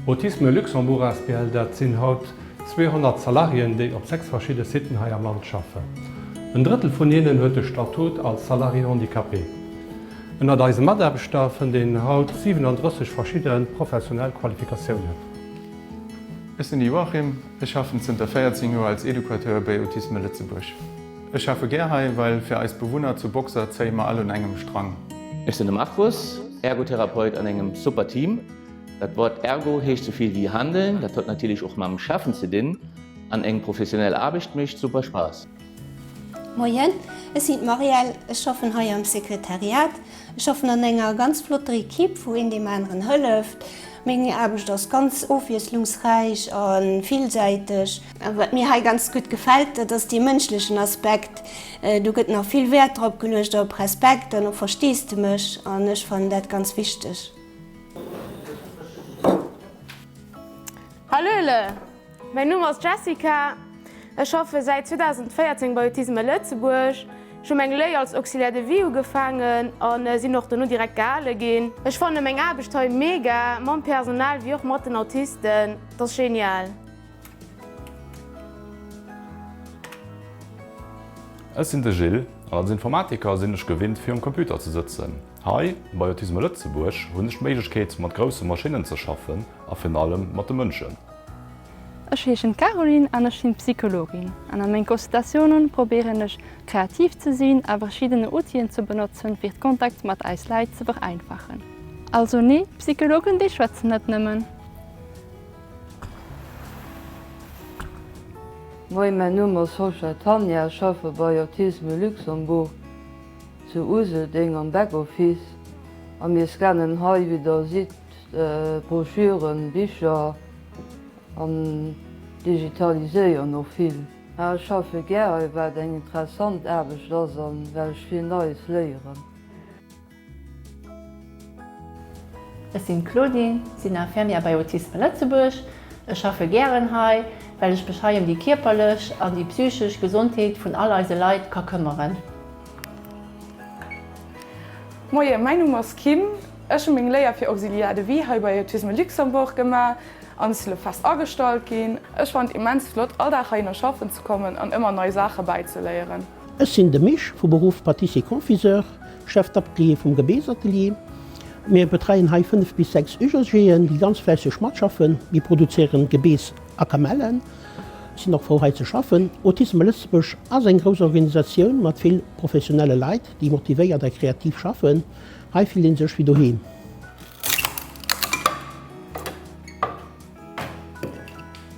Autisme Luxembourg asbl, dat sinn haut 200 Salariéen, déi op 6 verschidde Siten hei am Land schaffen. En Drëttel vun hinnen huet de Statut als Salarié handicapé. Ënnert eise Mataarbechter fënnt een haut 37 verschidde professionell Qualifikatiounen. Ech sinn de Joachim, ech schaffen zënter 14 Joer als Educateur bei Autisme Lëtzebuerg. Ech schaffe gär hei, well fir eis Bewunner zu Boxer zéie mer all un engem Strang. Ech sinn de Markus, Ergotherapeut an engem super Team. Dat Wort Ergo heescht souvill wéi handeln, dat huet natierlech och mam Schaffen ze dinn an eng professionell Aarbecht mécht super Spaass. Moien, ech sinn d'Marielle, ech schaffen hei am Sekretariat. Ech schaffen an enger ganz flotter Equipe, wou een deem aneren hëlleft. Meng Aarbecht ass ganz ofwiesslungsräich a villsäiteg. Wat mir hei ganz gutt gefält, dat ass dee mënschlechen Aspekt. Do gëtt nach vill Wäert drop geluecht, op Respekt an op Versteesdemech an ech fannen dat ganz wichteg. Hallöle! Mäin Numm ass Jessica, ech schaffe säit 2014 bei Autisme Lëtzebuerg. Ech hu meng Léier als Auxiliaire de vie ugefaangen a sinn och dono direkt gehale ginn. Ech fanne meng Aarbecht hei mega, mam Personal wéi och mat den Autisten, et ass genial. Ech sinn de Gilles an als Informatiker sinn ech gewinnt virum Computer ze sëtzen. Hei bei Autisme Lëtzebuerg hunn ech d'Méiglechkeet mat grousse Maschinnen ze schaffen a virun allem mat de Mënschen. Ech heeschen Caroline an ech sinn Psychologin an a meng Consultatiounen probéieren ech kreativ ze sinn a verschiddene Outien ze benotzen fir d'Kontakt mat eis Läit ze vereinfachen. Also nee, Psychologen déi schwätzen net nëmmen. Moien, mäin Numm ass Hoxha Tanja, ech schaffe bei Autisme Luxembourg zu Useldeng am Backoffice a mir scannen hei, wéi der sidd, Broschüren, Bicher an digitaliséieren och vill. Ech schaffe gär hei, well et eng interessant Aarbecht ass an well ech vill Neies léieren. Ech sinn d'Claudine, sinn Infirmière bei Autisme Lëtzebuerg. Ech schaffe gären hei, well ech mech hei ëm déi kierperlech an déi psychesch Gesondheet vun all eise Leit ka këmmeren. Moien, mäin Numm ass Kim. Ech hu meng Léier fir Auxiliaire de vie hei bei Autisme Luxembourg gemaach an ech si lo fest agestallt ginn. Ech fannen et immens flott all Dag heihinner schaffen ze kommen an ëmmer nei Saache bäizeléieren. Ech sinn de Misch, vu Beruff Pâtissier-Confiseur, Chef d'Atelier vum Gebeesatelier. Mir betreien hei 5 bis 6 Usagéen, déi ganz fläisseg matschaffen. Mir produzéieren Gebees a Kamellen. Ech sinn och frou hei ze schaffen. Autisme Lëtzebuerg ass eng grouss Organisatioun mat vill professionelle Leit, déi motivéiert a kreativ schaffen. Hei fillt een sech wéi doheem.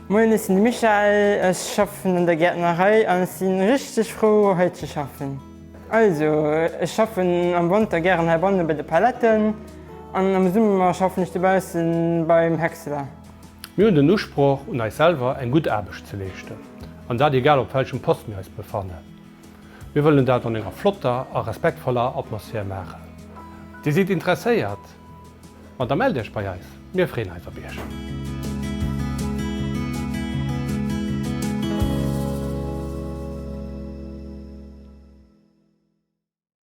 Moien, ech sinn de Michel, ech schaffen an der Gäertnerei an ech si richteg frou hei ze schaffen. Also ech schaffen am Wanter gären heibanne bei de Paletten an am Summer schaffen ech dobausse beim Häcksler. Mir hunn den Usproch un eis selwer eng gutt Aarbecht ze leeschten, an dat egal op welchem Poste mir eis befannen. Mir wëllen dat an enger flotter a respektvoller Atmosphär maachen. Dir sidd interesséiert? Ma da mellt Iech bei eis, mir freeën eis op Iech!